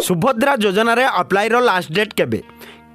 ସୁଭଦ୍ରା ଯୋଜନାରେ ଆପ୍ଲାଏର last date କେବେ?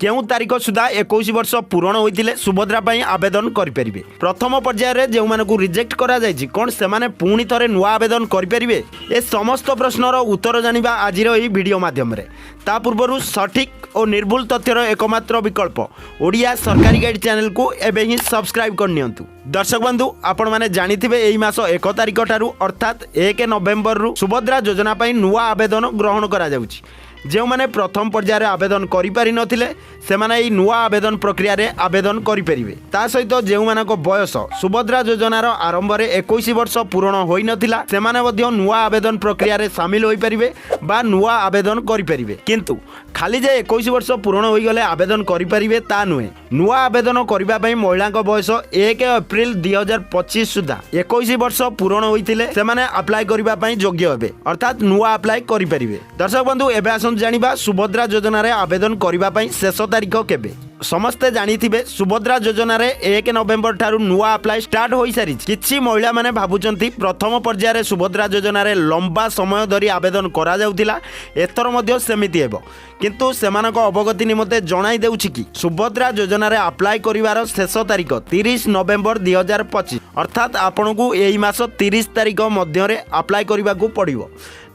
କେଉଁ ତାରିଖ ସୁଦ୍ଧା 21 ବର୍ଷ ପୂରଣ ହୋଇଥିଲେ ସୁଭଦ୍ରା ପାଇଁ ଆବେଦନ କରିପାରିବେ? ପ୍ରଥମ ପର୍ଯ୍ୟାୟରେ ଯେଉଁମାନଙ୍କୁ ରିଜେକ୍ଟ କରାଯାଇଛି, କ'ଣ ସେମାନେ ପୁଣି ଥରେ ନୂଆ ଆବେଦନ କରିପାରିବେ? ଏ ସମସ୍ତ ପ୍ରଶ୍ନର ଉତ୍ତର ଜାଣିବା ଆଜିର ଏହି ଭିଡ଼ିଓ ମାଧ୍ୟମରେ। ତା ପୂର୍ବରୁ ସଠିକ୍ ଓ ନିର୍ଭୁଲ ତଥ୍ୟର ଏକମାତ୍ର ବିକଳ୍ପ ଓଡ଼ିଆ ସରକାରୀ ଗାଇଡ଼ ଚ୍ୟାନେଲକୁ ଏବେ ହିଁ ସବସ୍କ୍ରାଇବ୍ କରିନିଅନ୍ତୁ। ଦର୍ଶକ ବନ୍ଧୁ, ଆପଣମାନେ ଜାଣିଥିବେ, ଏହି ମାସ 1 ତାରିଖ ଠାରୁ, ଅର୍ଥାତ୍ 1 ନଭେମ୍ବରରୁ ସୁଭଦ୍ରା ଯୋଜନା ପାଇଁ ନୂଆ ଆବେଦନ ଗ୍ରହଣ କରାଯାଉଛି। ଯେଉଁମାନେ ପ୍ରଥମ ପର୍ଯ୍ୟାୟରେ ଆବେଦନ କରିପାରିନଥିଲେ, ସେମାନେ ଏହି ନୂଆ ଆବେଦନ ପ୍ରକ୍ରିୟାରେ ଆବେଦନ କରିପାରିବେ। ତା ସହିତ ଯେଉଁମାନଙ୍କ ବୟସ ସୁଭଦ୍ରା ଯୋଜନାର ଆରମ୍ଭରେ 21 ବର୍ଷ ପୂରଣ ହୋଇନଥିଲା, ସେମାନେ ମଧ୍ୟ ନୂଆ ଆବେଦନ ପ୍ରକ୍ରିୟାରେ ସାମିଲ ହୋଇପାରିବେ ବା ନୂଆ ଆବେଦନ କରିପାରିବେ। କିନ୍ତୁ ଖାଲି ଯେ 21 ବର୍ଷ ପୂରଣ ହୋଇଗଲେ ଆବେଦନ କରିପାରିବେ ତା ନୁହେଁ। ନୂଆ ଆବେଦନ କରିବା ପାଇଁ ମହିଳାଙ୍କ ବୟସ 1 ଏପ୍ରିଲ 2025 ସୁଦ୍ଧା 21 ବର୍ଷ ପୂରଣ ହୋଇଥିଲେ ସେମାନେ ଆପ୍ଲାଏ କରିବା ପାଇଁ ଯୋଗ୍ୟ ହେବେ, ଅର୍ଥାତ୍ ନୂଆ ଆପ୍ଲାଏ କରିପାରିବେ। ଦର୍ଶକ ବନ୍ଧୁ, ଏବେ ଆସନ୍ତୁ ଜାଣିବା ସୁଭଦ୍ରା ଯୋଜନାରେ ଆବେଦନ କରିବା ପାଇଁ ଶେଷ ତାରିଖ କେବେ। ସମସ୍ତେ ଜାଣିଥିବେ, ସୁଭଦ୍ରା ଯୋଜନାରେ 1 ନଭେମ୍ବର ଠାରୁ ନୂଆ ଆପ୍ଲାଏ ଷ୍ଟାର୍ଟ ହୋଇସାରିଛି। କିଛି ମହିଳାମାନେ ଭାବୁଛନ୍ତି, ପ୍ରଥମ ପର୍ଯ୍ୟାୟରେ ସୁଭଦ୍ରା ଯୋଜନାରେ ଲମ୍ବା ସମୟ ଧରି ଆବେଦନ କରାଯାଉଥିଲା, ଏଥର ମଧ୍ୟ ସେମିତି ହେବ। କିନ୍ତୁ ସେମାନଙ୍କ ଅବଗତି ନିମନ୍ତେ ଜଣାଇ ଦେଉଛି କି ସୁଭଦ୍ରା ଯୋଜନାରେ ଆପ୍ଲାଏ କରିବାର ଶେଷ ତାରିଖ 30 ନଭେମ୍ବର 2025। ଅର୍ଥାତ୍ ଆପଣଙ୍କୁ ଏହି ମାସ 30 ତାରିଖ ମଧ୍ୟରେ ଆପ୍ଲାଏ କରିବାକୁ ପଡ଼ିବ,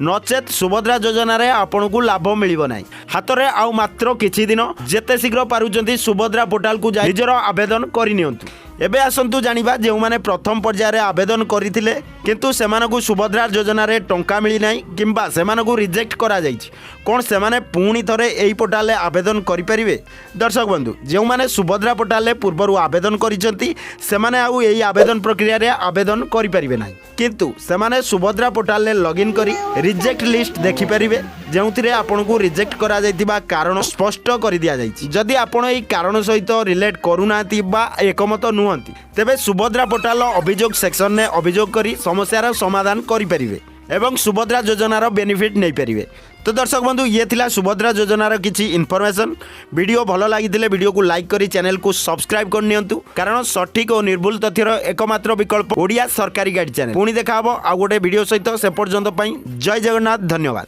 ନଚେତ୍ ସୁଭଦ୍ରା ଯୋଜନାରେ ଆପଣଙ୍କୁ ଲାଭ ମିଳିବ ନାହିଁ। ହାତରେ ଆଉ ମାତ୍ର କିଛି ଦିନ। ଯେତେ ଶୀଘ୍ର ପାରୁଛନ୍ତି, ସୁଭଦ୍ରା ପୋର୍ଟାଲକୁ ଯାଇ ନିଜର ଆବେଦନ କରିନିଅନ୍ତୁ। ଏବେ ଆସନ୍ତୁ ଜାଣିବା, ଯେଉଁମାନେ ପ୍ରଥମ ପର୍ଯ୍ୟାୟରେ ଆବେଦନ କରିଥିଲେ କିନ୍ତୁ ସେମାନଙ୍କୁ ସୁଭଦ୍ରା ଯୋଜନାରେ ଟଙ୍କା ମିଳିନାହିଁ କିମ୍ବା ସେମାନଙ୍କୁ ରିଜେକ୍ଟ କରାଯାଇଛି, କ'ଣ ସେମାନେ ପୁଣି ଥରେ ଏହି ପୋର୍ଟାଲରେ ଆବେଦନ କରିପାରିବେ? ଦର୍ଶକ ବନ୍ଧୁ, ଯେଉଁମାନେ ସୁଭଦ୍ରା ପୋର୍ଟାଲରେ ପୂର୍ବରୁ ଆବେଦନ କରିଛନ୍ତି, ସେମାନେ ଆଉ ଏହି ଆବେଦନ ପ୍ରକ୍ରିୟାରେ ଆବେଦନ କରିପାରିବେ ନାହିଁ। କିନ୍ତୁ ସେମାନେ ସୁଭଦ୍ରା ପୋର୍ଟାଲରେ ଲଗ୍ଇନ୍ କରି ରିଜେକ୍ଟ ଲିଷ୍ଟ ଦେଖିପାରିବେ, ଯେଉଁଥିରେ ଆପଣଙ୍କୁ ରିଜେକ୍ଟ କରାଯାଇଥିବା କାରଣ ସ୍ପଷ୍ଟ କରିଦିଆଯାଇଛି। ଯଦି ଆପଣ ଏହି କାରଣ ସହିତ ରିଲେଟ୍ କରୁନାହାନ୍ତି ବା ଏକମତ ନୁହନ୍ତି, ତେବେ ସୁଭଦ୍ରା ପୋର୍ଟାଲର ଅଭିଯୋଗ ସେକ୍ସନରେ ଅଭିଯୋଗ କରି ସମସ୍ୟାର ସମାଧାନ କରିପାରିବେ ଏବଂ ସୁଭଦ୍ରା ଯୋଜନାର ବେନିଫିଟ୍ ନେଇପାରିବେ। ତ ଦର୍ଶକ ବନ୍ଧୁ, ଇଏ ଥିଲା ସୁଭଦ୍ରା ଯୋଜନାର କିଛି ଇନଫର୍ମେସନ୍। ଭିଡ଼ିଓ ଭଲ ଲାଗିଥିଲେ ଭିଡ଼ିଓକୁ ଲାଇକ୍ କରି ଚ୍ୟାନେଲକୁ ସବସ୍କ୍ରାଇବ୍ କରିନିଅନ୍ତୁ, କାରଣ ସଠିକ୍ ଓ ନିର୍ଭୁଲ ତଥ୍ୟର ଏକମାତ୍ର ବିକଳ୍ପ ଓଡ଼ିଆ ସରକାରୀ ଗାଇଡ଼ ଚ୍ୟାନେଲ। ପୁଣି ଦେଖା ହେବ ଆଉ ଗୋଟେ ଭିଡ଼ିଓ ସହିତ। ସେ ପର୍ଯ୍ୟନ୍ତ ପାଇଁ ଜୟ ଜଗନ୍ନାଥ, ଧନ୍ୟବାଦ।